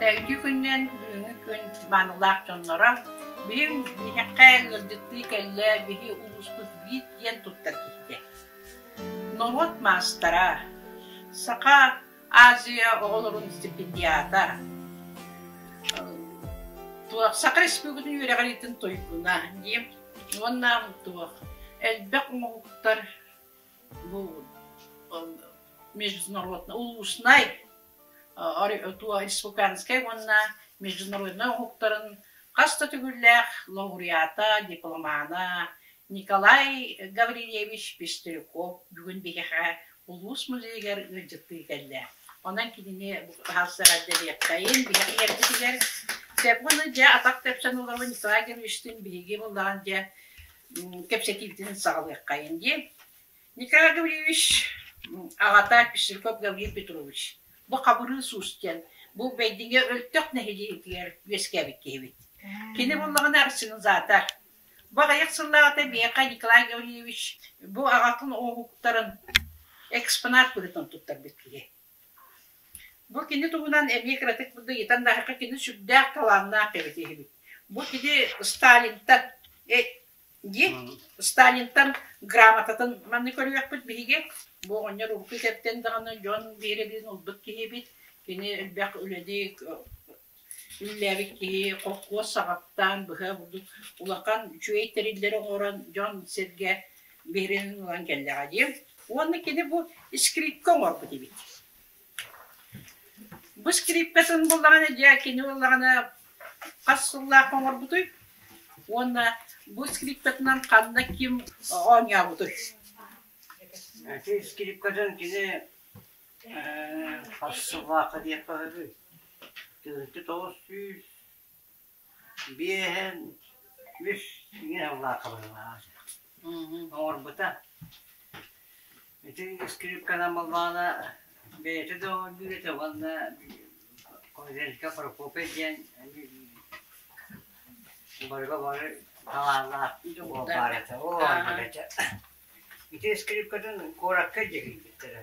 Үтүө күнүнэн бүгүҥҥү күн маанылаах дьонноро, билим биһиэхэ ыалдьыттыы кэллэ, биһи улууспут биир диэн туттар киһитэ. Норуот маастара, Саха Азия оҕолорун стипендиата, туох Саха Республикатын үөрэҕириитин туйгуна диэн уонна туох элбэх оҥоһуктар бу международный улууснай республиканскай уонна международнай оҥоһуктарын хас да төгүллээх лауреата, дипломана Николай Гаврильевич Пестряков бүгүн биһиэхэ улуус музейыгар ыалдьыттыы кэллэ. Онон кинини хаһыс эҕэрдэлиэххэйин, биһиэхэ кэлбитигэр Уонна дьэ атах тэпсэн олорон Николай Гаврильевичтыын биһиги буоллаҕын дьэ кэпсэтиибитин саҕалыаххайын дии. Николай Гаврильевич аҕата Пестряков Гаврил Петрович бу Хабырыыс Уус диэн бу Бэйдиҥэ Өлтөх нэһилиэгэр үөскээбит киһибит. Кини буоллаҕына арсенизатор. Бу аҕыйах сыллааҕыта биһиэхэ Николай Гаврильевич бу аҕатын оҥоһуктарын экспонат быһыытынан туттарбыт киһи. Бу кини туһунан эмиэ кыратык ыйытан даҕаһахха кини сүрдээх талааннаах эбит иһибит. Бу кини Сталинтан Дии Сталинтан грамотатын манна көрүөхпүт биһиги. Бу оҕонньор урукку кэптэн даҕаны дьон биһирэбилин ылбыт киһибит. Кини элбэх үлэлии үлэлээбит киһи холкуос саҕаттаан быһа курдук улахан үчүгэй тэриллэри оҥорон дьон-сэргэ биһирэбилин ылан кэллэҕэ дии. Уонна кини бу скрипка оҥорбут эбит. Бу скрипкатын буллаҕына дьэ кини буоллаҕына хас сыллаах оҥорбутуй уонна бу скрипкатынан ханна ким оонньообутуй? Ити скрипкатын кини хас сыллаахха диэххэ сөбүй? 1900 Биэһэн үс иҥэ сыллаахха быһыылаах оҥорбута. Ити скрипканан буоллаҕына бэйэтэ да оонньуур этэ уонна Козелька Прокопий диэн барыга бары талааннаах уол баар этэ. Ол оонньуур этэ. Ити скрипкатын куоракка илдьэ киирбиттэрэ.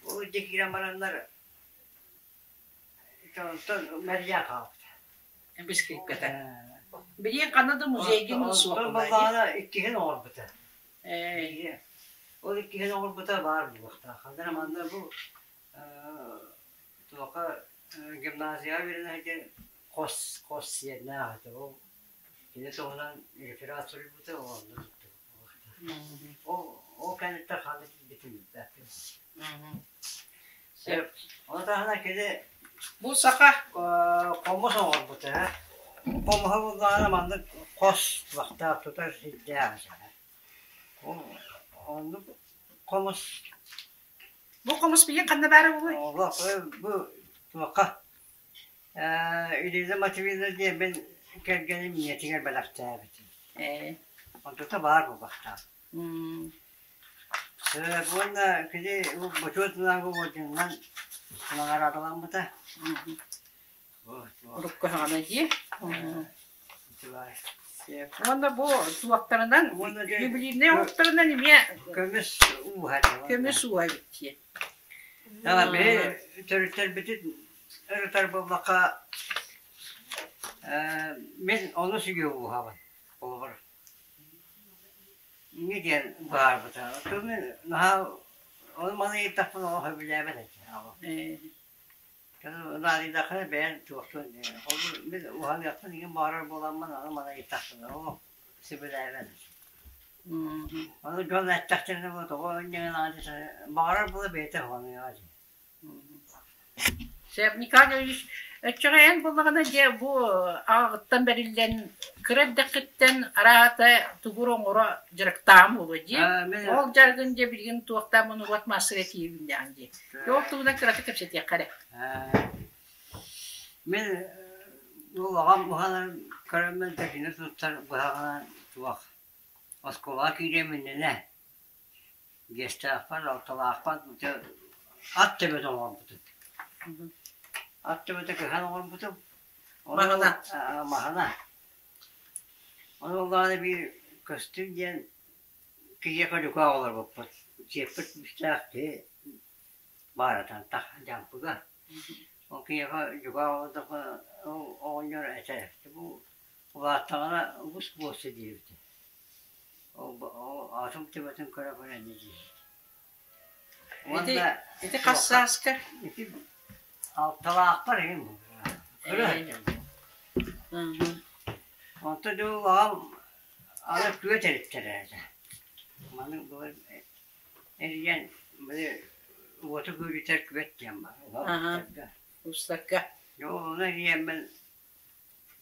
Ол илдьэ киирэн бараннар Онтон мэлийэн хаалбыта. Бискиккэтэ. Билигин ханна да музейга суох Онтон баллаана иккиһин оҥорбута. Ол иккиһин оҥорбута баар буолуохтаах. Ханна манна бу туохха гимназияҕа үөрэнэ сылдьан хос хос сиэннээх этэ. Ол кини туһунан реферат суруйбута ол онно туттубут буолуохтаах. Ол ол кэнниттэн ханна тиийбитин билбэппин. Ону таһынан кини Бу саха хомус оҥорбута. Хомуһа буллаҕына маннык хос туһахтаах тутар сирдээх этэ. Оннук хомус Бу хомус билигин ханна баара буолуой? Олох бу туохха Елена Матвеевна диэн мин кэргэним ийэтигэр бэлэхтээбитим. Онтута баар буолбахтаах. Уонна кини Бочуот Знагы орденынан наҕараадаламмыта. Урукку саҕана дии. Уонна бу туохтарынан, юбилейнай оһохторунан эмиэ көмүс ууһа. Көмүс ууһа эбит дии. Биһи төрүттэрбитин ырытар буоллахха, мин ону сүгүө ууһабын. Холобур, Инньэ диэн быһаарбыта. Оттон мин наһаа ону маны ыйыттахпына олох сөбүлээбэт этим. Наадыйдаххына бэйэҥ туохтун ол мин уһаныахпын игин баҕарар буоламмын ону маны ыйыттахпына олох сөбүлээбэт этим. Ону дьон эттэхтэринэ тоҕо инньэ гынаҕын баҕарар буола бэйэтэ уһаныаҕа дии. Сөп, Николай Гаврильевич, оччоҕо эн буоллаҕына дьэ бу аҕаҕыттан бэриллэн кыра эрдэххиттэн араата тугур оҥоро дьарыктааҕым буолуо дии. Ол дьарыгын дьэ билигин туохтаах мунугат маассыга тиийбиннэҕин дии. Ол туһунан кыратык кэпсэтиэххэ эрэ. Мин ол аҕам уһанан көрөммүн тэкини туттар быһаҕынан туох оскуолаҕа киириэм иннинэ Биэстээхпэр, алталаахпар дьэ ат төбөтө оҥорбутум. Ат төбөтө кыһан оҥорбутум. Маһына. Маһына. Ону ыллаҕына биир көстүүм диэн киһиэхэ дьукаах олорбуппут. Сиэппит күүстээх киһи баар этэ антах дьампыга. Ол киһиэхэ дьукаах олордоххо ол оҕонньор этэр: "Бу улааттаҕына үгүс буолсу" диэбитэ. Ол аатым төбөтүн көрө-көрө инньэ диэбит. Ити Уонна ити хас туохха сааскар? ити алталаахпар иһин кыра Ээ. сылдьабын. Мгм. Онтон дьэ ол аҕам аны күөт эриттэрэ этэ. Маны былыр эрийэн били уоту күүрүтэр күөт диэн баар Аха. уһаабыттарга. Устарга. Дьэ ол ону эрийэммин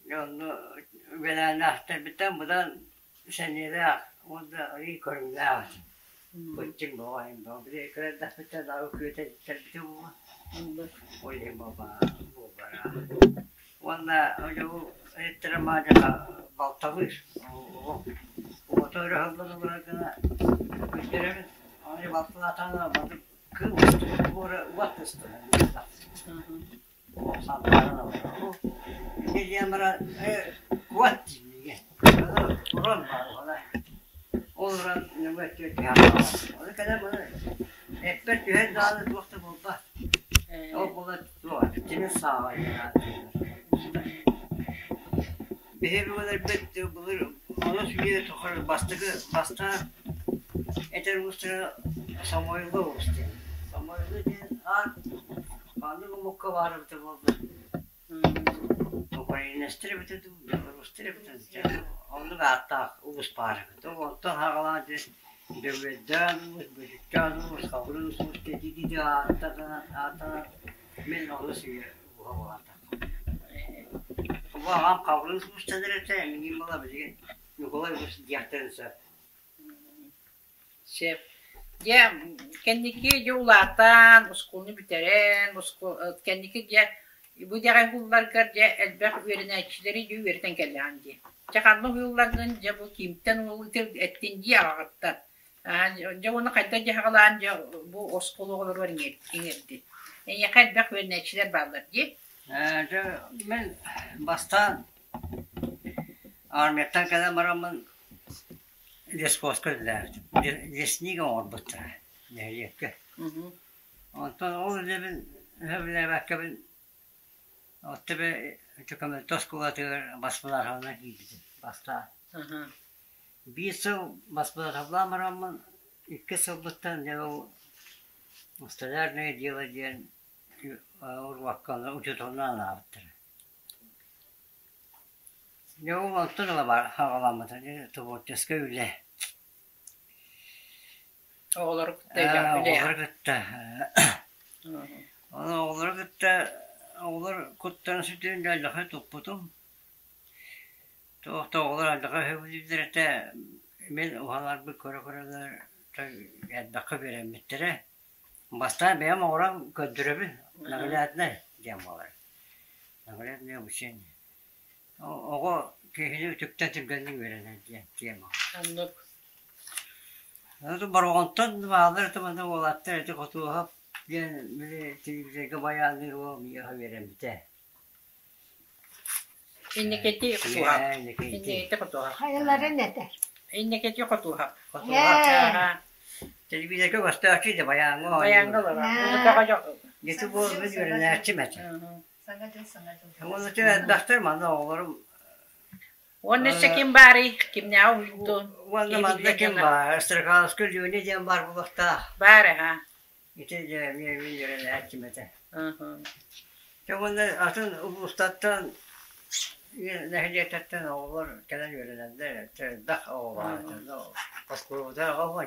дьэ онно үгэлээннээхтэрбиттэн быдан сэниэлээх уонна арыый көрүҥнээх этим. Быччыҥ бөҕө иһин бөҕө били кыра эрдэхпиттэн ары күөт эриттэрбитэ буолуо. Ол иһин буолбара. Уонна дьэ ол эриттэрэ маадьаха балталыыр. Оҕото өрө ыһыллан ылар гына көрдөрөбүн. Аны балтылаатаҕына маннык кыыл уот ыстана Сандаара Инньэ диэн баран куот дииллигэ. Уран баар уһана. Ол уран нөҥүө өттүгэр түһэн хаалар. Ону кэлэн маны эппэр түһэн даҕаны туох да буолбат. Ол буолан туох тимир сааҕа диэн ааттыыллар. Биһиги былырбыт былыр олус үйэ тухары бастакы бастаан этэр уустара Самойло уус диэн. Самойло диэн аат ханнык омукка баар эбитэ буолла? Украинецтар эбитэ дуу, белорустар эбитэ дуу, оннук ааттаах уус баар эбит. Онтон саҕалаан дьэ Дөгүөддээн уус, Бөтүктээн уус, Хабырыыс уус диэки ааттанан ааттанан мин олус үйэ ууһа улаатахпын. Бу аҕам Хабырыыс уустанар этэ, миигин була билигин Ньукулай уус диэхтэрин сөп. Сөп. Дьэ, кэнники дьэ улаатан, оскуоланы бүтэрэн, кэнники дьэ бу идэҕэ уһулларгар дьэ элбэх үөрэнээччилэри дьэ үөрэтэн кэллэҕиҥ дии. Дьэ ханна уһуйулларгын дьэ бу кимтэн эттин дии аҕаҕыттан. Дьэ уонна хайдах дьаһаҕалаан дьэ бу оскуола оҕолоругар иҥэрдин. Эйиэхэ элбэх үөрэнээччилэр бааллар дии. Дьэ мин бастаан армияттан кэлэн бараммын лесхозка үлэлээбитим. Лесник оҥорбуттара нэһилиэккэ. Онтон ол үлэбин сөбүлээбэккэбин Оттон көмөлтө оскуолатыгар баспылаахабынан киирбитим бастаан. Биир сыл баспылаахабылаан бараммын, икки сылбыттан дьэ ол столярное дело диэн уруокка учууталынан анаабыттара. Дьэ ол онтон ыла саҕаламмыта творческай үлэ. Оҕолору кытта үлэ Оҕолору кытта Ону оҕолору кытта оҕолор куттарын сүтүрүн дьэ алдьархай туппутум. Туох да оҕолор алдьархай үһүбүт этэ. Мин уһаларбын көрө-көрөлөр элбэххэ үөрэммиттэрэ. Бастаан бэйэм оҥорон көрдөрөбүн, нагляднай диэн буолар. Наглядное обучение. Оҕо киһини үтүктэн түргэнник үөрэнэр диэн тема. Оннук. Бороҕонтон бааллар этэ манна уолаттар ити Хотуоһап диэн били телевизорга байаанныыр уол миэхэ үөрэммитэ. Инникити Хотуоһап. Инникити Хотуоһап. Хайаларын этэр? Инникити Хотуоһап. Хотуоһап. Телевизорга көстөөччү да байааҥҥа Байааҥҥа олорор. Музыкаҕа Ити буол мин үөрэнээччим этэ. Саҥа дьыл, саҥа дьыл. Уонна элбэхтэр манна оҕолорум Уонна өссө ким баарый? Кимнээҕи уһуйдун? Уонна Киһи манна билбэт ким дьоно. баар? Стрекаловскай Леня диэн баар буолуохтаах. Баар аһа. Ити дьэ эмиэ мин үөрэнээччим этэ. Дьэ уонна атын улуустартан нэһилиэктэртэн оҕолор кэлэн үөрэнэллэр. Элбэх оҕо баар этэ. Оскуолабытыгар аҕа оҕо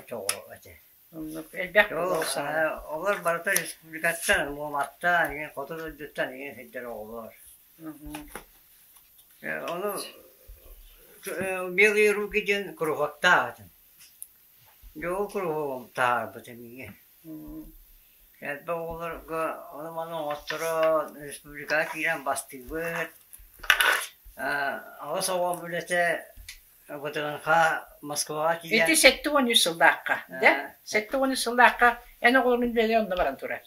этэ. Оннук элбэх оҕо саҕана. Олор барыта республикаттан, Муоматтан, игин хоту дойдуттан игин сылдьар оҕолор. Ону «Белые руки» диэн куруһуоктаах этим. Дьэ ол куруһуогум таһаарбытым игин. Элбэх оҕолорго ону-маны оҥотторон республикаҕа киирэн бастыыбыт. Аҕыс оҕом үлэтэ ВДНХ Москваҕа тиийэн Ити 73 сыллаахха, да? 73 сыллаахха эн оҕолорун үлэлэрэ онно баран турар.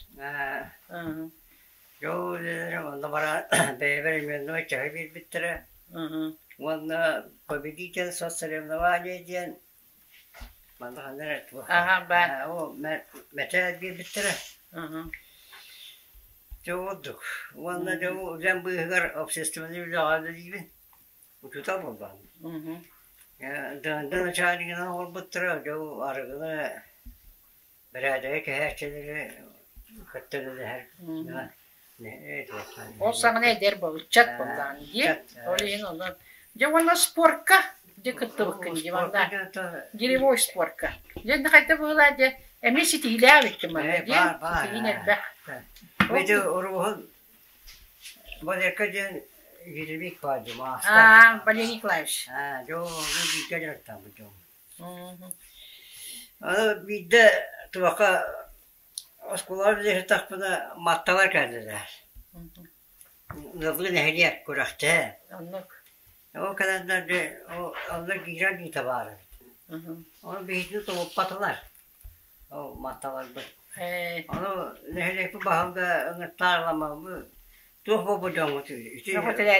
Дьэ ол үлэлэрим онно баран бэйэбэр именной чаһы биэрбиттэрэ. Уонна победитель соцсоревнования диэн манна ханна эрэ туох Аха, баар. ол мэтээл биэрбиттэрэ. Дьэ ордук. Уонна дьэ үлэм быыһыгар общественнай үлэҕэ үлэлиибин. Учуутал буоллаҕым. Дыгында начальнигынан оҥорбуттара, дьэ арыгыны бэрээдэги кэһээччилэри кытта үлэлэһэр. Ол саҕана эдэр ыччат буоллаҕын дии. Ол иһин онон дьэ уонна спорка дьэ кыттыбыккын дии манна гиревой спорка. Дьэ хайда быһыылаа дьэ эмиэ ситиһиилээх эбиккин манна дии. Ситиһиин элбэх. Ити уруһун Валерка диэн гиревик баар дии маастар. Аа, Валерий Николаевич. Аа, дьэ ол бииргэ дьарыктаабыт дьон. Аны биирдэ туохха оскуолаҕа үлэлэһэ матталар кэллилэр. Ыаллыы нэһилиэк күрэхтэһэ. Оннук. Ол кэлэннэр дьэ ол онно киирэн ыыта баар эбит. Ону биһигини тулуппатылар. Ол матталарбыт. Ону нэһилиэкпит баһылыга ыҥыртаарламмаппыт. Туох буолбут дьоҥҥутуй? Ити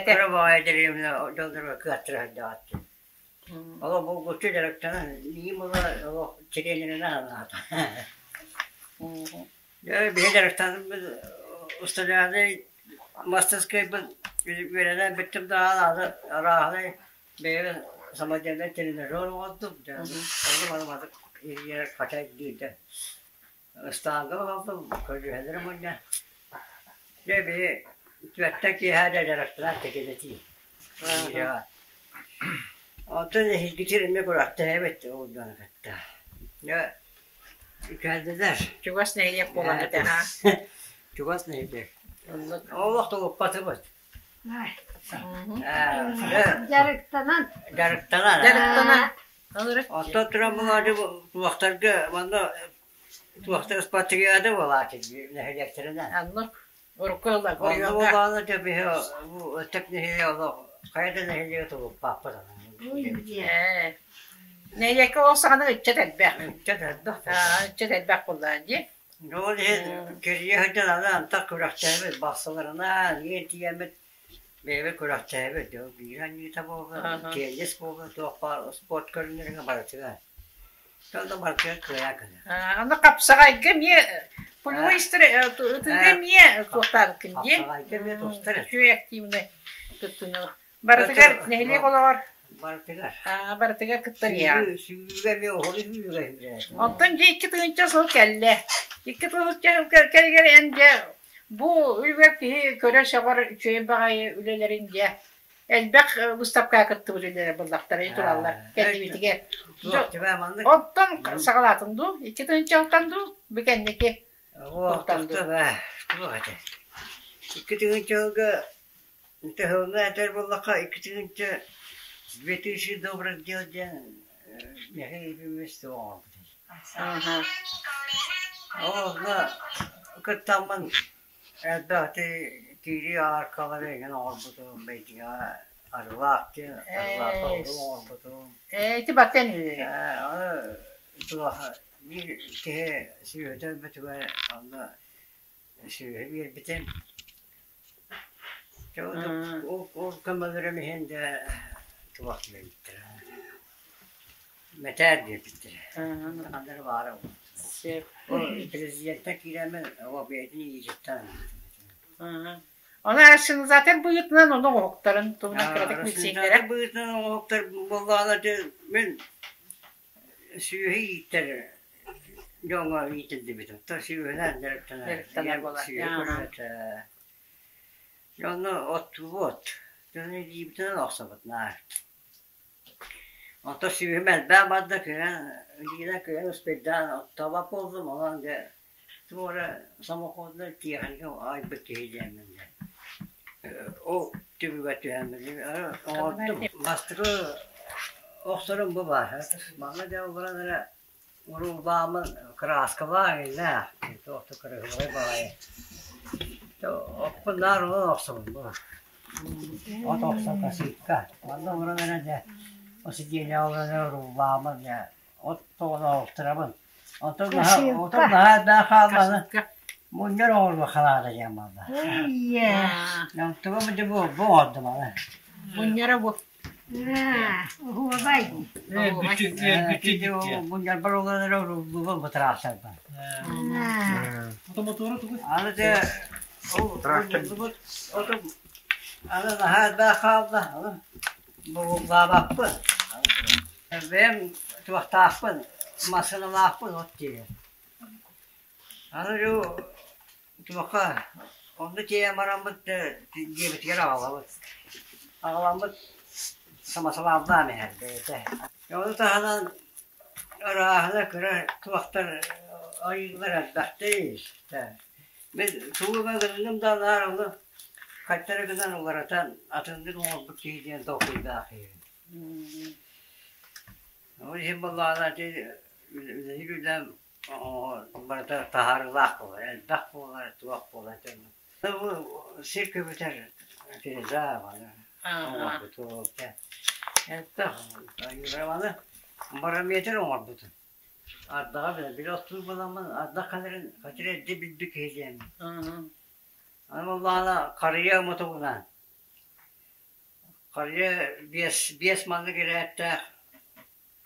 кыра баҕайы дэриэбинэ дьонноро кыаттара сылдьаҕыт Олох булгуччу дьарыктанан, иим ыла олох тириэньэринэн анаата. Дьэ, биһи дьарыктанарбыт устудьуоннай мастарыскыайбыт үөрэнэн бүттүм даҕаны аны арааһынай бэйэбин самодельнай тренажер оҥордум. Дьэ, онно маны маннык иһийэр хачай диирдэ. Ыстаанга аҕаллым, көлүөһэлэри мунньа. Дьэ, биһи түөртэн киэһэ да дьарыктанар тэкилэтии. Онтон эһигитин эмиэ күрэхтэһэбит ол дьону кытта. Дьэ, кэллилэр. Чугас нэһилиэк буолан этэ, аа? Чугас нэһилиэк. Олох тулуппатыбыт. Дьарыктанан. Дьарыктанан. Дьарыктанан. Оттон туран булаады туохтарга манна туохтар спартакиада буолааччы нэһилиэктэринэн. Оннук. Урукку ылла Онно буоллаҕына дьэ биһи бу ытык нэһилиэк олох хайа да нэһилиэги тулуппаппыт. Нэһилиэккэ ол саҕана ыччат элбэх. Ыччат элбэх. Ыччат элбэх буоллаҕа дии. Ол иһин кэрийэ сылдьан аны антах күрэхтэһэбит бахсыларынан иэн тиийэммит бэйэбит күрэхтэһэбит биир анньыыта буолла теннис буолла туох баар спорт көрүҥнэригэр барытыгар Онно барытыгар кыайа кэлэр. Аны хапсаҕайга эмиэ пулевой ытыыга эмиэ туохтаабыккын дии. Хапсаҕайга эмиэ тустар. Үчүгэй активный кыттыыны. Барытыгар нэһилиэк олоҕор Барытыгар. Барытыгар кыттар иһэҕин. Сүүрүүгэ эмиэ оһолу сүүрүүгэ сүүрээт. Оттон дьэ 2000 сыл кэллэ. 2000 сыл кэлигэр эн дьэ бу үлүгэр киһи көрө-сөҕөр үчүгэй баҕайы үлэлэрин дьэ элбэх выставкаҕа кыттыбыт үлэлэр буллахтара тураллар кэллибитигэр. Оттон саҕалаатын дуу? 2000 дуу? Бу кэнники туохтан дуу? Туох этэ? 2000 сылга Тыһылга этэр буоллахха, 2 2000 добрых дел диэн Михаил Ефимович оҥорбут. Ол онно кыттаммын элбэх киирии ааркалары эҥин оҥорбутум, бэйдиҥэҕэ Арылаах диэн Арылаахха уруу оҥорбутум. Ити баттан Аны туох биир киһи сүөһүтэ өлбүтүгэр онно сүөһү биэрбитим. Дьэ ол ол көмөлөрүм иһин дьэ туох диэбиттэрэ мэтээл диэбиттэрэ. Ханна эрэ баара Ол президенттэн киирэммин ол бэйэтин илиититтэн Ону ассенизатор быһыытынан ону оҥоһуктарын туһунан кыратык билсиэхтэрэ. быһыытынан оҥоһуктар буоллаҕына дьэ мин Сүөһү ииттэр дьоҥҥо иитиллибит. Оттон сүөһүнэн дьарыктанар. Дьарыктанар буолар. Сүөһү көрөрө. Дьону оттуубут. Дьону илиибитинэн охсобут наар. Оттон сүөһүм элбээн барда, кыайан илиинэн кыайан успейдаан оттообот буоллум. Онон дьэ туох эрэ самоходунай тиэхиньикэ айбыт киһи диэммин дьэ. Ол түбүгэр түһэммин оҥордум. Бастакы охсорум бу баар. Манна дьэ олорон эрэ уруулбааммын кырааскалаах иҥнээх, туох да кырыһыабай баҕайы. Оппун наар онон охсобун бу. От охсор косилка. Манна олорон эрэ дьэ сидиэнньэҕэ олорон эрэ уруулбааммын дьэ от тоҕоно охторобун. Онтон наһаа наһаа элбэх хааллаҕына мунньар оҥорбо халаата диэн буолла. Онтуга бу бу бу оҥордум аны. Мунньара бу. Оһуобай. Мунньарбар олорон эрэ уруллубун бытыраахтарбын. Аны те Ол Трактор мунньуллубут отум аны наһаа элбэх хаалла, ону бугуллаабаппын. Бэйэм туохтаахпын, массыыналаахпын от тиэйэр. Аны дьу туохха онно тиэйэн бараммыт дьиэбитигэр аҕалабыт. Аҕаламмыт самосвалдаан иһэр бэйэтэ. Ону таһынан ырааһына кыра туохтар айыылар элбэхтэр. Мин тугу эмэ гынным да наар ону хайтара гынан уларытан атыннык оҥорбут киһи диэн толкуйдаах киһибин. Ол иһин буоллаҕына ити үлэлиир үлэм барыта таһаарыылаах буолар, элбэх буолар, туох буолар Бу сир көбүтэр фреза маны оҥорбутум. Элбэх маны барометр оҥорбутум. Ардаҕа билэ били оттуур буоламмын ардах кэлэрин хатыр эрдэ билбит киһи диэммин. Аны буоллаҕына харыйа мотугунан харыйа биэс биэс маннык ирээттээх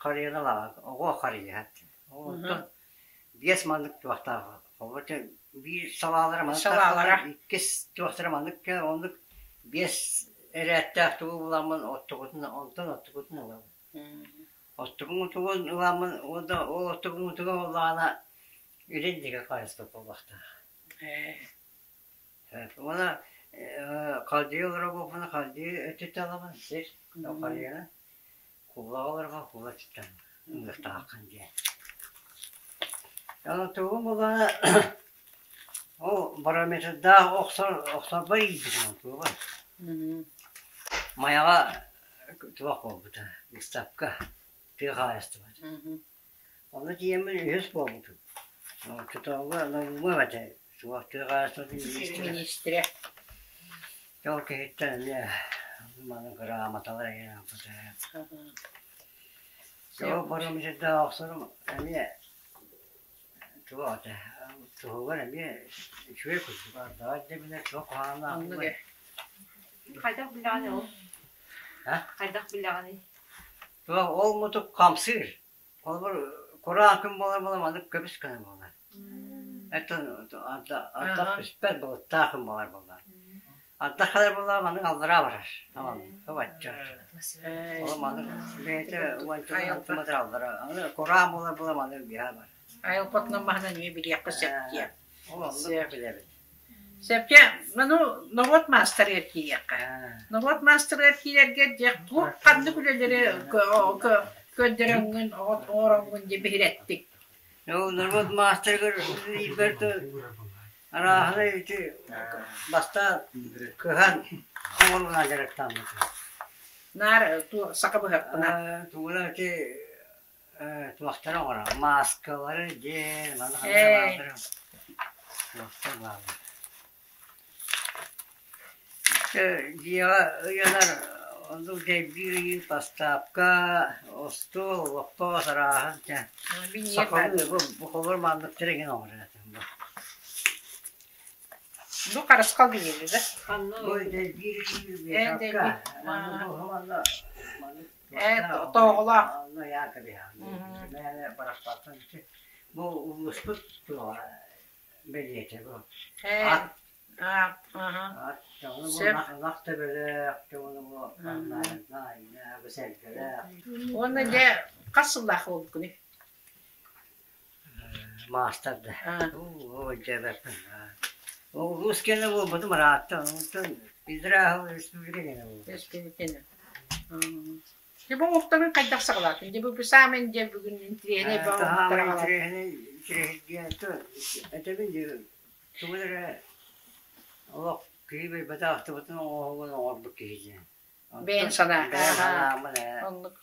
харыйаны ылаҕын оҕо харыйа Онтон биэс маннык туохтаах биир салаалара маннык Салаалара. иккис туохтара маннык оннук биэс эрээттээх тугу буламмын оттугутун онтон оттугутун ылабын. Оттугун утугун ыламмын уонна ол оттугун утуга буоллаҕына илин диэки хайыспыт буолуохтаах. Уонна халдьыйа олорор буолбуна халдьыйа өттүттэн ылабын сир харыйаны куллаҕа олорго кулла өттүттэн ылыахтааххын диэн. Оттугун буоллаҕына ол барометрдаах охсор охсорбор иирбитим онтуга. Майаҕа туох буолбута, быыстапка, тыа хаһаайыстыбата. Онно тиийэммин үһүс буолбутум. Оччотооҕуга Наумов этэ, суох тыа хаһаайыстыбатын миниистирэ. Миниистирэ. Ол киһиттэн эмиэ маны грамоталар эҥин ылбыта. Ол барометрдаах охсорум эмиэ туох этэ, туһугар эмиэ үчүгэй курдук, ардаҕа эрдэ туох куһаҕаннаах Оннук ээ. Хайдах билэҕиний ол? Хайдах билэҕиний? Туох ол мутук хамсыыр. Холобур, кураан күн буолар буолан маннык көбүс гына буолар. Эттэн ардах түспэт былыттаах күн буолар буолар. Ардах кэлэр буоллаҕына маннык аллараа барар. Хабачча. Ол маннык бэйэтэ уонча сантиметр аллараа. Аны кураан буолар буолан маннык үөһэ барар. Айылҕатынан маһынан эмиэ билиэххэ сөп диэн. Ол оннук билэбин. Сөпкө, ну, норуот маастарыгар киириэххэ. Норуот маастарыгар киирэргэ дьэ туох ханнык үлэлэри көрдөрөҥҥүн, оҥороҥҥун дьэ биһирэттиҥ? Ну, норуот маастарыгар үлэлиирбэр арааһынай ити бастаан кыһан оҥоруунан дьарыктаммытым. Наар саха быһахпына. Тугунан ити туохтары оҥорор мааскалары диэн маны ханна туохтар бааллар Дьиэҕэ ыйанар оннук дэйбиир ыйыы поставка остуол олоппос арааһын дьэ сахалыы бу холобур манныктар эҥин оҥорор этим бу Бу харысхал билиэбит да? Бу дэйбиир ыйыы маннык манна маннык Ээ, тоҕолоох. Онно Яковлев барахпаттан бу улууспут туоҕа бэлиэтэ бу. Ээ, Ат аха. ат дьону бу Сөп. ынах төбөлөөх дьону бу бу сэргэлээх Уонна дьэ хас сыллаах буолбуккунуй? Маастар да. Оо, дьэбэппин. Улуус киэнэ буолбутум ыраатта. Онтон Израиль республика киэнэ буолбут. Республиканы. Дьэ бу оҥоһуктарын хайдах саҕалаатыҥ? Дьэ бу саамай дьэ бүгүн интириэһинэй бөҕө Таһаамай оҥоһуктары аҕалан. интириэһинэй интириэһиргиэн этэбин дии тугу эрэ олох киһи билбэтэх ахтыбытын оҥоһугун оҥорбут киһи диэн. Бэйэҥ Онтон санаа. бэйэм санааммын ээ. Оннук.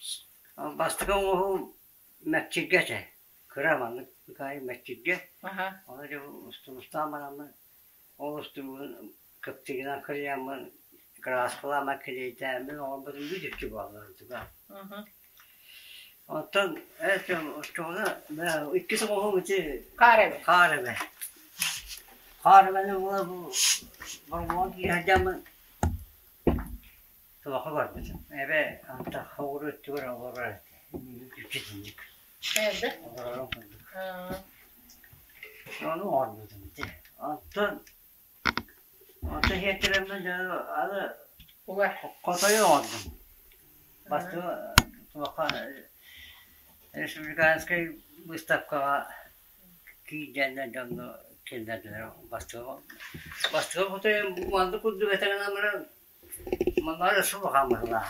Бастакы оҥоһуум мэкчиргэ этэ. Кыра маннык быкаайы мэкчиргэ. Ону дьэ устубустаан бараммын, ол устубун кыптыгынан кырыйаммын, кырааскалаан килиэйдээммин оҥорбутум бүтүччү буолла онтуга. Оттон оччоҕуна иккис оҥоһуум ити Хаар эбэ. Хаар эбэ. Хаар эбэни була бу боргуон киирэ сылдьаммын Туохха барбытым. Эбэ антах хоҕуру өттүгэр олорор этэ. Үчүтүннүк. Эбэ? Олорорун курдук. Ону оҥорбутум ити. Онтон Онтон иһиэттэрэммин дьону аны Уга. хотойу оҥордум. Бастакы туохха республиканскай выставкаҕа киирдэннэр дьону киллэрдилэр. Бастакы бастакы хотойум маннык курдук этэ гынан баран манна өссө улахан быһыылаах.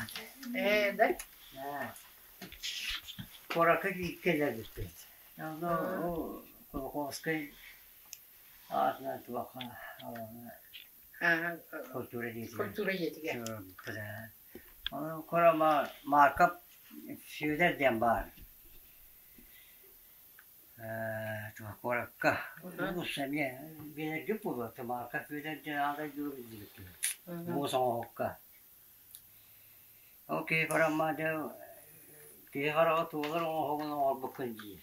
Ээ да? Куоракка кэлэрбиппит. Онно ол Кулаковскай аатынан туохха культура дьиэтигэр. Культура дьиэтигэр. Ону курама Марков Сүөдэр диэн баар. Туох куоракка улуус эмиэ биэрэргит буолуо Марков Сүөдэр диэн аата дьулуһуйдубут муус оҥоһукка. Ол киһи барамма дьэ киһи хараҕа туолар оҥоһугун оҥорбуккун диир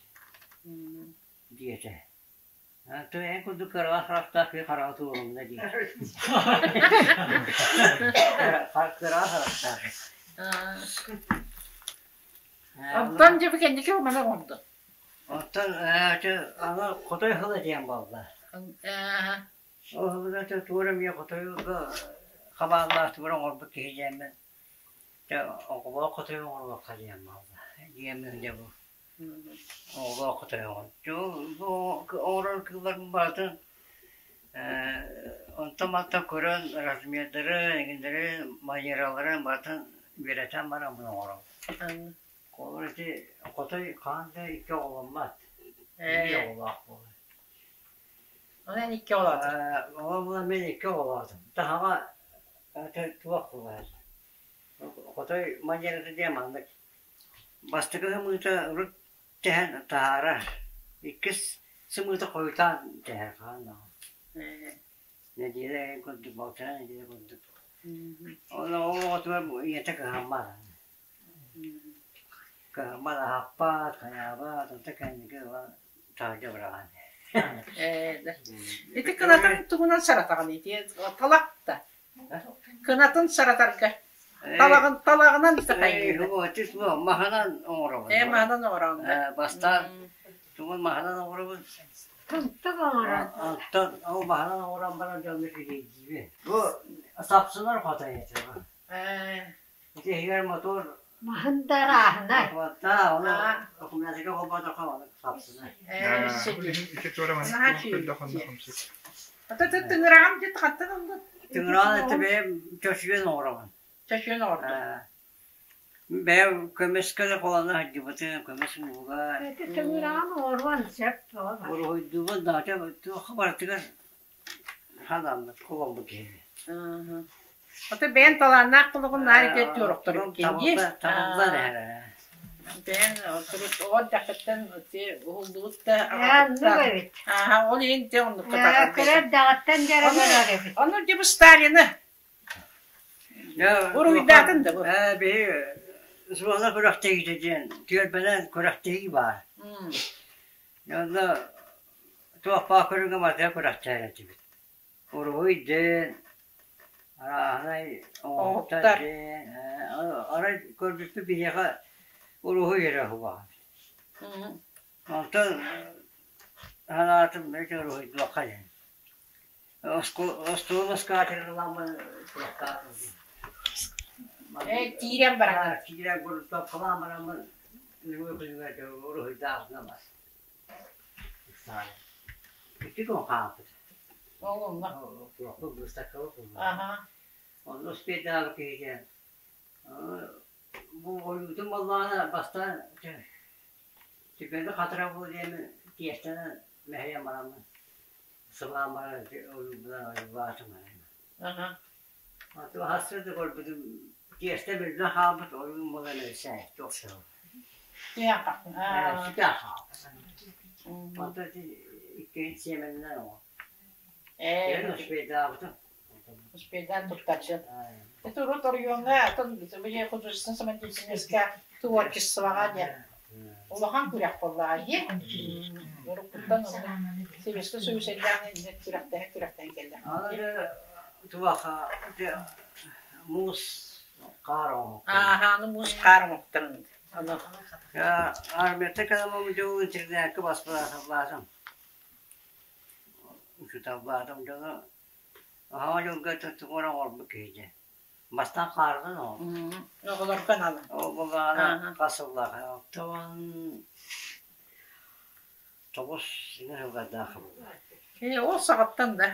диэтэ. Эн курдук кыраҕа харахтаах киһи хараҕа туолумна дии. Кыраҕа харахтаах. Онтон дьэ бу кэнники маны оҥордо. Оттон аны хотой сыла диэн буолла. Ол сылыга туора эмиэ хотойго хабааллаах туора оҥорбут киһи диэммин дьэ оҕолоох хотойу оҥоруохха диэн буолла. Диэммин дьэ бу Оҕолоох хотойоҕун. Бу оҥорор кыылларбын барытын онтон-мантан көрөн размердары, эҥиннэри, манераларын барытын үөрэтэн баран оҥоробун. Холобур ити хотой хаһан да икки оҕоломмот. Биир оҕолоох буолар. Онон икки оҕолоотум. Оҕом буолан мин икки оҕолоотум. Таһаҕа туох буолар? Хотой манерата диэн маннык Бастакы сымыыта урут тэһэн таһаарар, иккис сымыыта хойутаан тэһэр хаһан даҕаны. Нэдиэлэ курдук, балтараа нэдиэлэ курдук. Ол оҕотугар ийэтэ кыһаммат. Кыһаммат, аһаппат, хайаабат, онто кэнники ылан таһырдьа быраҕан. Ити кынатын тугунан саратаҕын ити талах да Кынатын саратарга талаҕын талаҕынан Маһынан оҥоробун. Ээ маһынан оҥороҥ да. Бастаан тугун маһынан оҥоробун. Тымтык оҥорон. Оттон ол маһынан оҥорон баран дьону килиэйдиибин. Бу сапсынар хотой этэ. Ити иһигэр мотор Маһын да арааһынай. Уоттаа, ону документика холботохо ону сапсынар. Ити туора Тыҥыраҕым дьит хантан ыллын? Тыҥыраҕын это бэйэм чочуйан оҥоробун. Чочуйан оҥордум. Бэйэм көмүскэ да холоно сылдьыбытым, көмүс мууга. Ити тыҥыраҕын оҥоруон сөп буолар. Уруһуйдуубун да, туохха барытыгар ханаммыт, холоммут киһи. Ото бэйэн талааннаах кулугун наар ити туорохторун киһи. Табыллар эһэрэ. Бэйэн оҕо эрдэххиттэн уһуллубут да Оннук эбит. Ааһа, ол иһин те оннукка Кыра эрдэҕиттэн дьарыгырар эбит. Ону дьэ бу Сталины уруһуйдаатын да бу. Биһи суола күрэхтэһиитэ диэн түөлбэнэн күрэхтэһии баар. Онно туох баар көрүҥэ барыта күрэхтэһэр этибит. Уруһуй диэн, арааһынай оҥоһуктар диэн, арай көрбүппүт биһиэхэ уруһуй эрэ уһугаҕа. Онтон санаатым ити уруһуйдуохха диэн. Остуол скатер ыламмын туохтаатым Ээ, киирэн бараҕын. Киирэн курдук бараммын уруһуйдаахпына бас. Икки күн хаалбыт. Ол онно. Туохпут быыстапкабыт буолла. Онно успейдаабыт киһи диэн бу ойуутун буоллаҕына бастаан түгэни хатыран буолуо диэн тиэстэнэн мэһийэн бараммын сыбаан баран ойуубунан ойуулаатым. Хаста да көрбүтүм тиэстэ биллэн хаалбыт ойуун буолан өссө туох Сүтэ хаалбыт. Онтон ити иккиһин сиэмэнинэн оҥор. Ээ, успейдаабытым. Успейдаан туттарчы. Это урут оройуоҥҥа атын художественнай самодеятельностька творчествоҕа диэн улахан күрэх буоллаҕа дии. Уруккуттан Советский Союз элбэҕин күрэхтэһэн күрэхтэһэн кэллэ. Туох муус хаар оҥоһуктарын. Ааһааны муус хаар оҥоһуктарын. Аны Армията кэлэммин дьыл интернеккэ баспалаатым. Учууталлаатым дьоно. Аһаҕа дьылга тугу эрэ оҥорбут киһи дьэ. Бастаан хаарынан оҥорбут. Оҕолорго аналын. Ол буоллаҕына хас сыллаах 69 сыллардаах Ээ, ол саҕаттан да.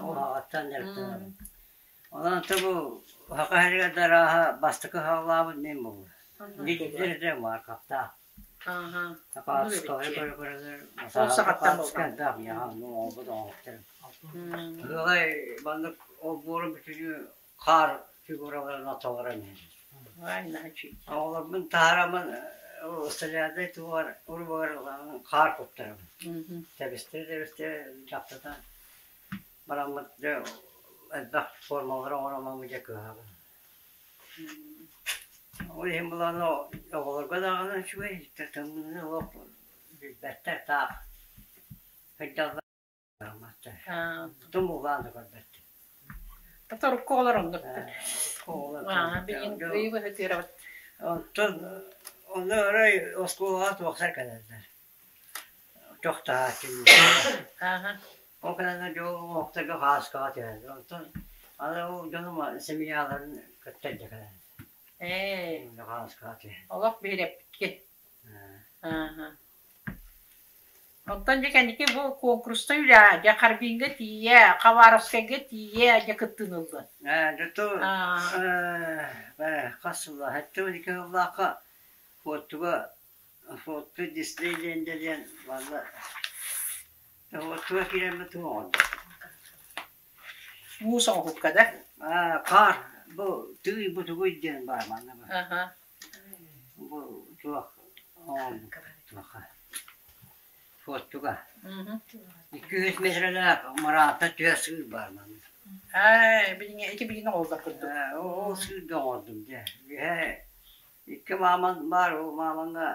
Ол саҕаттан дьарыктанабын. Онон бу саха сиригэр да арааһа бастакы саҕалаабыт мин буолла. Дьиктирдэ мааркаптаах. Ол саҕаттан буолла. Ыалай маннык олбуору бүтүнүү хаар фигураларын отолорон Оҕолорбун таһаараммын столярнай тугар урбугар хаар куттарабын. Тэбистэ-тэбистэ дьахтатан бараммыт дьэ элбэх формалары оҥороммун дьэ кыһабын. Ол иһин булан оҕолорго даҕаны үчүгэй, тымныыны олох билбэттэр таах сылдьаллар. Тумуллаан да көрбөттөр. Тоторукка оҕолор оннуктар. Билигин ыйы быһа тыырабыт. Оттон онно арай оскуолаҕа туохтар кэлэллэр. Тохтоһооччу. Ол кэлэннэр дьол оҥоһуктарга хааскаҕа түһэллэр. Онтон аны ол дьонум семьяларын кытта илдьэ кэлэллэр. Ээ. Хааскаҕа түһэн. Олох биһирэппиккин. Онтон дьэ кэнники бу куонкурустан үлэҕэ дьэ Харбиҥҥа тиийэ, Хабаровскайга тиийэ дьэ кыттыыны ыллын. Ээ, дьэ хас сыллаах 72 сыллаахха Суоттуга Суотту Дисней диэн диэн манна Суоттуга киирэммит тугу оҥордум. Муус оҥоһукка да? Аа, хаар бу тыый бу тугуй диэн баар манна бу. Бу туох туохха Суоттуга. 200 метрэлээх мыраата түһэ сыыр баар манна. Аа, билиҥҥи ити билигин оҥоһуллар курдук. Ол сыырга оҥордум дьэ. Үөһэ икки мааман баар, ол маамаҥҥа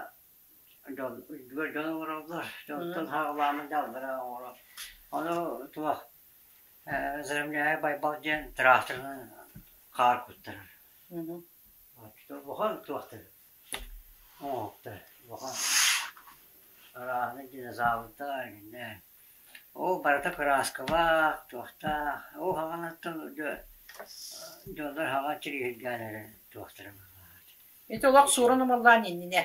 дьон үрдүгэр дьон олороллор. Дьонтон саҕалааммын дьаллара оҥорон. Ону туох Заровняев Байбал диэн тыраахтарынан хаар куттарар. Улахан туохтар оҥоһуктар улахан арааһынай динозаврдар иннэ. Ол барыта кырааскалаах, туохтаах. Ол хаҕанаттан дьоннор хаҕа тириһиргээн эрэ туохтара быһыылаах. Ити олох суорун омоллоон иннинэ.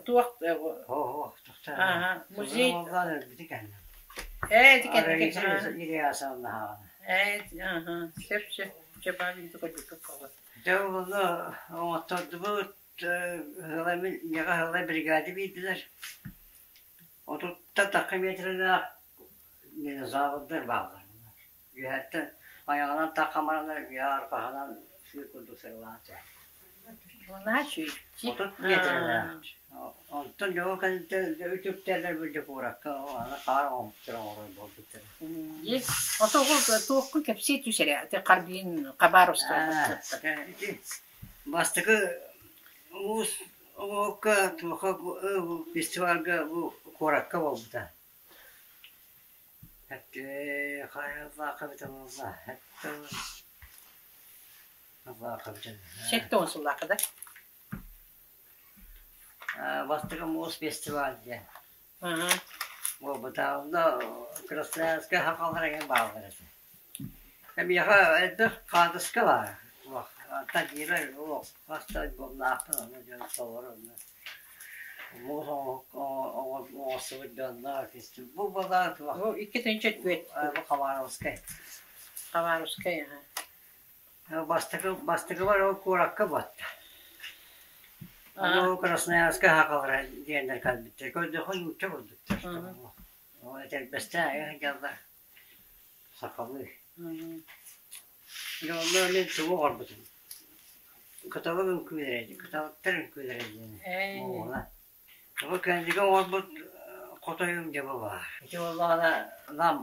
Туох музей ээ ити кэнники ээ сөп сөп Дьэ онно оҥоттордубут миэхэ ыһыллай бригаде биэрдилэр. Отуттан тахха метрэлээх динозаврдар бааллар. Үөһэттэн айаҕынан тахха бараннар үөһэ арҕаһынан сыыр курдук сырылаан түһэр. 30 метрэлээх. Онтон дьоҕу кэнниттэн үтүктэллэр бу дьокууракка аны хаар оҥоһуктар оҥорор буолбуттар. Ото туоххун кэпсии түс эрэ ити Харбин Хабаровскай Ити бастакы уус оҥоһукка туохха фестивальга бу куоракка буолбута. 70 сыллаахха да? Бастакы муус фестиваль диэн. Буолбута. Онно Красноярскай сахалар эҥин бааллар этэ. Миэхэ элбэх хаартыска баар. Тагира олох хас да альбомнаахпын онно дьон толору онно муус оҥостубут дьоннор бу балаат Бу 2004 бу Хабаровскай. Хабаровскай аха. Бастакы бастакыбар ол куоракка батта. Аны ол Красноярскай сахалара диэннэр кэлбиттэр. Көрдөххө нуучча курдуктар. Ол этэрбэстээх дьаллар сахалыы. Дьэ онно мин тугу оҥорбутум? Кыталык үҥкүүлэрэ, кыталыктар үҥкүүлэрэ диэн муола. Бу кэннигэ оҥорбут хотойум дьэ бу баар. Ити буоллаҕына Нам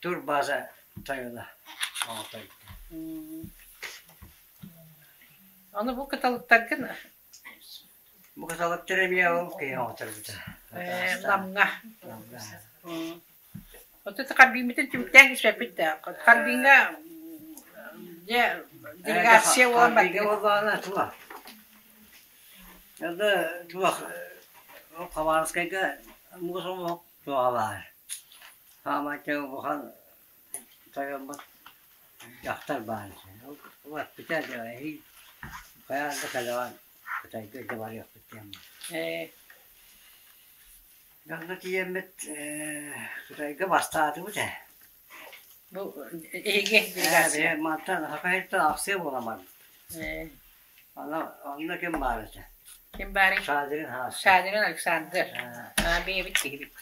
турбаза тойоно оҥотойдо. Аны бу кыталыктаргын Бу кыталыктар эмиэ ол киһи оҥоторбута. Намҥа. Отут Харбиҥмытын түмүктээн кэпсэппит да. Харбиҥҥа дьэ делегация буолан Харбиҥҥа буоллаҕына туох Это туох Хабаровскайга муус оҥоһук туоҕа баар. Саамай улахан тойоммут дьахтар баар этэ. Ол эппитэ дьэ эһиил хайаан да кэлэҕин Кытайга илдьэ барыахпыт диэн. Дьэ онно тиийэммит Кытайга бастаатыбыт ээ. Бу эһиги делегация. Мантан Хахайыттан ахсыа буолан барбыт. Аны онно ким баар этэ? Ким баарый? Шадрин Хаас. Шадрин Александр. Бэйэбит киһибит.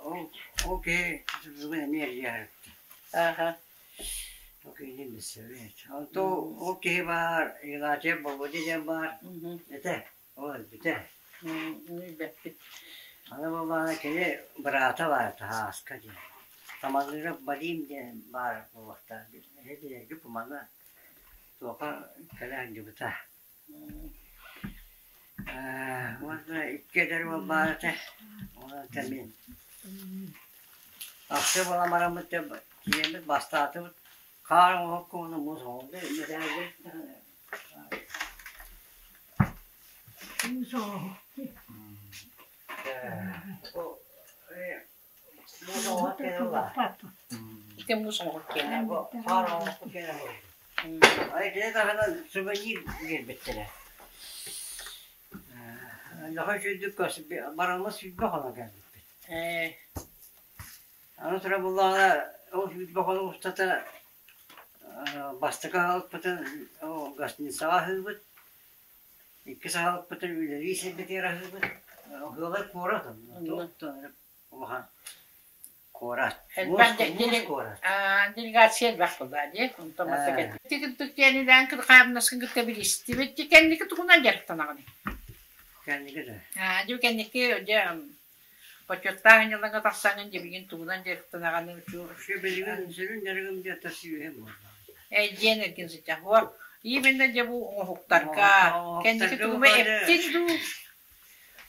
Ол ол киһи бүгүн эмиэ эрийэ Аха. Ол киһини билсэбит. Онто ол киһи баар, Игнатьев Болоди диэн баар. Этэ, ол өлбүтэ. Билбэппит. Аны буоллаҕына кини быраата баар Таһааска диэн. Тамалыырап Вадим диэн баар буолуохтаах. Эһи билэргит манна туохха кэлэ сылдьыбыта. Уонна икки эдэр уол баар этэ. Онон мин Ахсыы буолан бараммыт тиийэммит бастаатыбыт. Хаар оҥоһукка уонна муус оҥоһукка мэтээлбит Муус оҥоһук Муус оҥоһук киэнэ буолла. Ити муус оҥоһук киэнэ. Хаар оҥоһук киэнэ буолла. Итини таһынан сувенир биэрбиттэрэ. Лөхө сүүрдүк бараммыт сүүрбэ хонон кэлбиппит. Аны туран буллаҕына ол сүүрбэ хонук устата бастакы аһылыкпытын гостиницаҕа аһыыбыт, иккис аһылыкпытын үлэлии сирбитигэр аһыыбыт. Ыһыалай куорат улахан куорат. Элбэх куорат. Делегация элбэх буолла дии. Онтон мастак Тикинтик диэнилээн кырхаамнаскын кытта билистибит. Кэнники тугунан дьарыктанаҕыный? Кэнники да. Дьэ кэнники дьэ почеттаах ньылаҥа тахсаҥын дьэ билигин тугунан дьарыктанаҕыный? Билигин сүрүн дьарыгым дьэ сүүһэ буолла. Дьиэн эргин сыччах. Именно дьэ бу оҥоһуктарга кэнники тугу эптин дуу?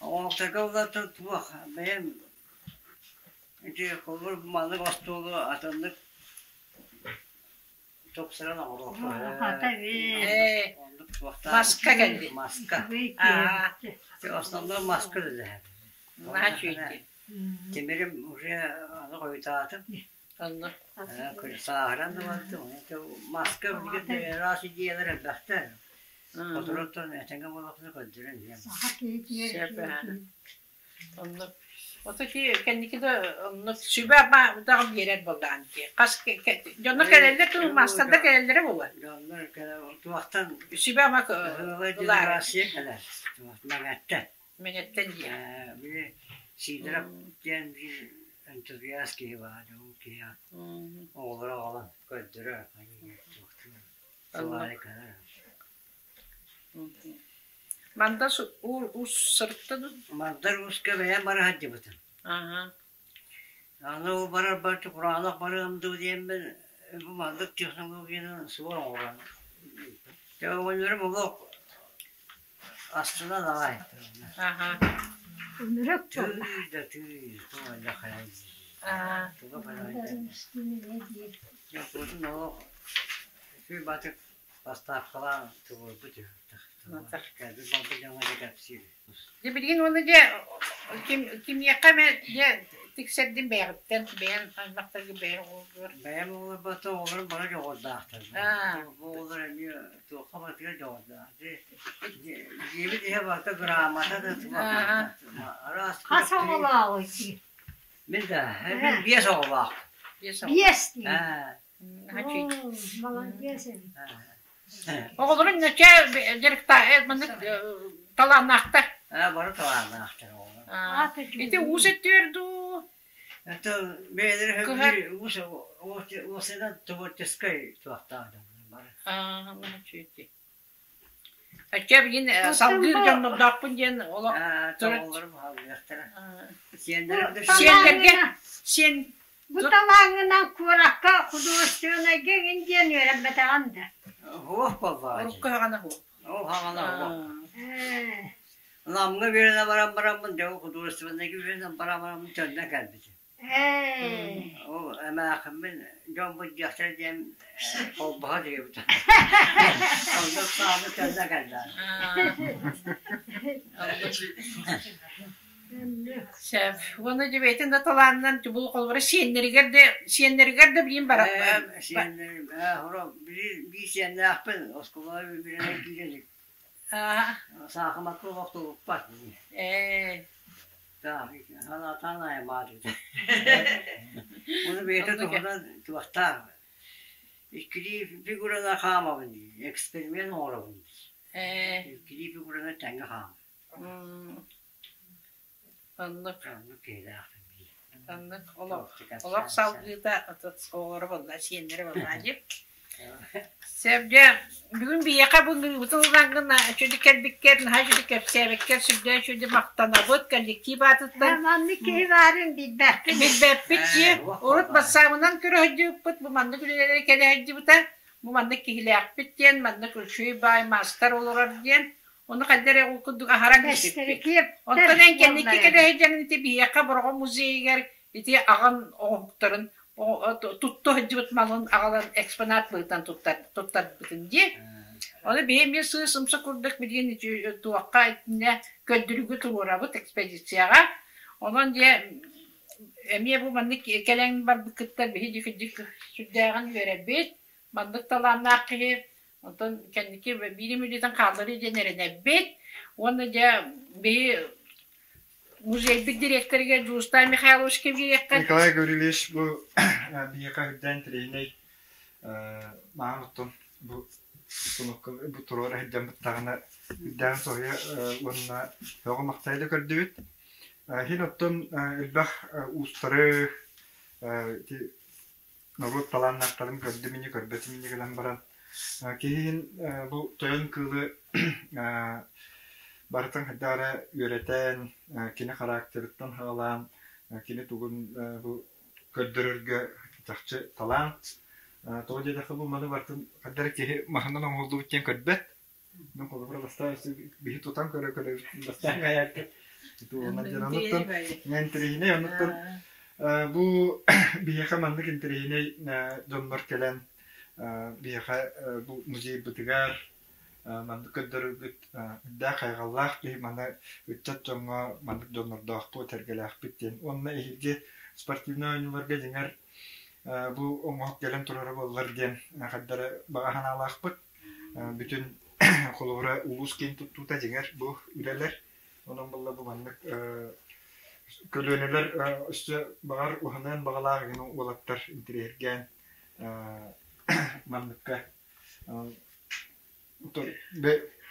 Оҥоһуктарга улаатан туох бэйэм ити холобур маннык остуолу атыннык тупсаран оҥоруохха оннук туохтаах Маска кэлли. Маска. Основной маска үлэлэһэр. Наһаа үчүгэй. Тимирим уже аны хойутаатым. Онно. Сааһыран да бардым. Маска билигин араас идеялар элбэхтэр. Соторуттан этэҥҥэ буоллахпына көрдөрөн иһиэм. Саха киһитигэр Онно ото ки кэнники да онно сүбэ даҕа биэрэр буоллаҕын дии. Хас дьонно кэлэллэр туу маастарда кэлэллэрэ буолуо. Дьоннор туохтан сүбэ ама ылаары. кэлэр. Мэҥэттэн. Мэҥэттэн дии. Били Сидоров диэн биир энтузиаст киһи баар. Ол киһи оҕолоро аҕалан көрдөрөр. Сылаары кэлэр. Мандар уус сырытта дуу? Мандар ууска бэйэм бара сылдьыбытым. Аны ол барарбар кураанах барыам дуу диэммин бу маннык технологияны суор оҥорон. Дьэ оҕонньорум олох астынан аҕай. Ынырык Тыый да тыый, туох хайа туга Дьэ олох үчүгэй Поставкалаан туруорбут Кэлбит балбыт дьоҥҥо дьэ кэпсиир. Дьэ билигин уонна дьэ ким кимиэхэ эмэ дьэ тиксэрдим бэйэҕиттэн бэйэм аймахтаргын бэйэҥ оҕолоргор. Бэйэм оҕолорбото оҕолорум бары дьоҕурдаахтар. Бу оҕолор эмиэ туохха барытыгар дьоҕурдаах. Дьиэбит иһэ барыта грамота да араас Хас оҕолооҕуй? Мин да мин биэс оҕолоох. Биэс дии. Молодец эбит. Оҕолорун нөчө дьарыкта маннык талааннаахтар. Бары талааннаахтар оҕолор. Ити уус өттүөр дуу? Это бэйэлэрэ сөбүлүүр уус уусынан творческай туохтаах дьоннор бары. Оччо билигин салгыыр дьоннордоохпун диэн олох оҕолорум хааллыахтара. Сиэннэргэ сиэн Бу талааҥҥынан куоракка художественнайга эҥин диэн үөрэммэтэҕин да? Суох буоллаҕа. Урукку хаҕана суох. Ол хаҕана суох. Намҥа үөрэнэ баран бараммын, дьэ художественнайга үөрэнэн баран бараммын төннөн кэлбитим. Ол эмээхиммин дьоммут диэхтэрэ диэн холбоһо диэбит. Оннук сааны төннө кэллэ. Сөп. Уонна дьэ бэйэтин да талаанынан тубул холобура сиэннэригэр да сиэннэригэр да билин бара Сиэннэрим биир сиэннээхпин оскуолаҕа үөрэнэн киирэ илик. Саахымакка олохтубуппат. Ээ. Санаатаан аймаатыта. Ону бэйэтэ туһунан туохтаах. Иккилии фигураны хаамабын дии, эксперимент оҥоробун дии. Ээ. Иккилии фигураны тэҥҥэ хаамабын. Оннук. Оннук киһилээхпин дии. Оннук олох олох салгыыта оҕолоро буолла, сиэннэрэ буолла дии. Сөп дьэ, бүгүн биһиэхэ бу ыҥырыыбытын ылаҥҥын үчүгэй кэлбиккэр, наһаа үчүгэй кэпсээбиккэр сүрдээх үчүгэй махтанабыт коллектив аатыттан. Маннык киһи баарын билбэппит. Билбэппит дии. Урут бассаабынан көрө сылдьыбыппыт, бу маннык үлэлэри кэлэ сылдьыбыта. Бу маннык киһилээхпит диэн, маннык үчүгэй баай маастар олорор диэн. Ону хайда эрэ ол курдук аһаран кэпсэппит. Оттон эн кэнники кэлэ сылдьан ити биһиэхэ Бороҕон музейыгар ити аҕан оҥоһуктарын тутта сылдьыбыт малын аҕалан экспонат быһыытынан туттарбытын дии. Ону биһи эмиэ сыыс-ымса курдук билигин туохха итиннэ көрдөрүүгэ туруорабыт экспедицияҕа. Онон дьэ эмиэ бу маннык кэлэн барбыккыттан биһи дьик сүрдээҕин үөрэбит. Маннык талааннаах киһи онтон кэнники биир мүнүүтэн хаалларыы диэн эрэнэбит. Уонна дьэ биһи музейбит дириэктэригэр Дьулустаан Михайловичка биэриэххэ. Николай Гаврильевич бу биһиэхэ үрдээн интэриэһинэй маан оттон бу бу туруора сылдьаммыттаҕына үрдээн соһуйа уонна сөҕө-махтайа да көрдүбүт. Иһин оттон элбэх уустары ити норуот талааннаахтарын көрдүм ини көрбөтүм ини гынан баран киһи иһин бу тойон кыылы барытын хайдах эрэ үөрэтэн кини характерыттан саҕалаан кини тугун бу көрдөрөргө чахчы талаан тоҕо диэтэххэ бу маны барытын хайдах эрэ киһи маһынан оҥоһуллубут диэн көрбөт. Ну, холобура, бастаан биһи тутан көрө-көрө бастаан кайаакка онуттан интэриэһинэй онуттан бу биһиэхэ маннык интэриэһинэй дьоннор кэлэн биһиэхэ бу музейбытыгар маннык көрдөрөргүт үрдээх хайҕаллаах киһи маны ыччат дьоҥҥо маннык дьоннордоохпут эргэлээхпит диэн уонна эһиги спортивнай оонньууларга дьиҥэр бу оҥоһук кэлэн турара буоллар диэн хайдары баҕа санаалаахпыт. Бүтүн холобура улуус киин туттуута дьиҥэр бу үлэлэр. Онон буолла бу маннык көлүөнэлэр өссө баҕар уһаныан баҕалаах гына уолаттар интэриэһиргээн манныкка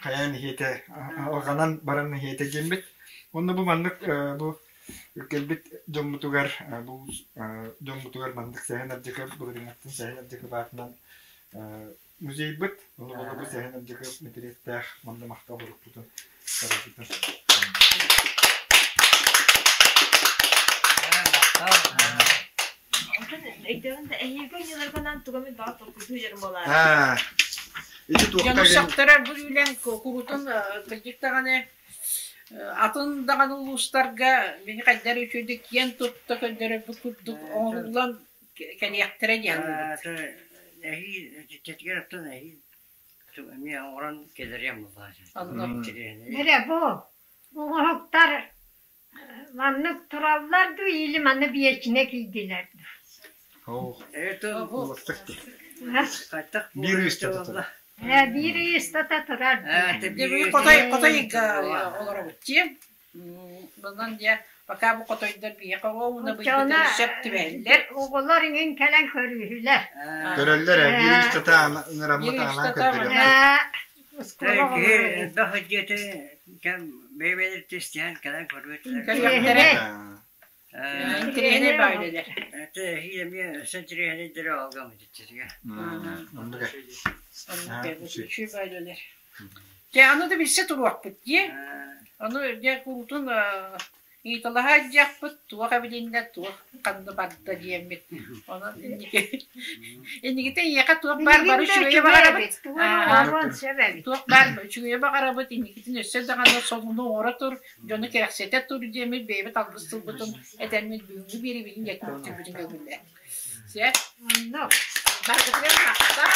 хайаан иһиэтэ алҕанан баран иһиэтэ диэммит. Уонна бу маннык бу кэлбит дьоммутугар бу дьоммутугар маннык Сэһэн Ардьакы былырыыҥҥыттан Сэһэн Ардьакы баатынан музейбыт, ону бу Сэһэн Ардьакы мэтириэттээх манна махтал уруккутун тараппытын. Онтон өйдөбүн да эһиги ойууларгынан тугу эмит баҕа толкуйдуу дьон буолаары. Ити туохха Дьону сөхтөрөр бу үлэҥ куруутун кырдьык даҕаны атын даҕаны улуустарга мини хайдар үчүгэйдик киэн тутта көрдөрөрбүт курдук оҥоһуллан кэлиэхтэрэ диэн Эһиил чэтигэр оттон эһиил эмиэ оҥорон кэлэриэм буоллаҕа. Эрэ бу оҥоһуктар маннык тураллар дуу или манна биэчинэ киирдилэр дуу? Биир ыйыстата турар. Биир ыйыстата турар. Хотой хотой олоробут дии. Онон дьэ пока бу хотойдор биһиэхэ оҕуна быйбытын сөп түбэһэллэр. Оҕолор иҥин кэлэн көрүүһүлэр. Көрөллөр ээ, биир устата ыҥыраммыт анаан көрдөрүөхпүт. Киһи элбэх дьиэтэ кэм бэйэ-бэйэлэр тестиһэн кэлэн көрбүттэр. Көрүөхтэрэ. Интэриэһинэй баайлар. Эһиил эмиэ өссө интэриэһинэйдэри алгам итиччитигэ. Оннук Үчүгэй баайлар. Дьэ, аны да билсэ туруохпут дии. Ону дьэ куруутун ыйыталаһа сылдьыахпыт, туох эбилиннэ, туох ханна барда диэммит. Онон инники инникитэ эйиэхэ туох баар бары үчүгэйи баҕарабыт. Туох баар үчүгэйи баҕарабыт, инникитин өссө даҕаны солуну оҥоро тур, дьону кэрэхсэтэ тур диэммит бэйэбит алгыс тылбытын этэммит бүгүҥҥү биэриибитин дьэ түмүктүүбүтүн көҥүллээ. Сөп? Оннук. Барытыгар махтал.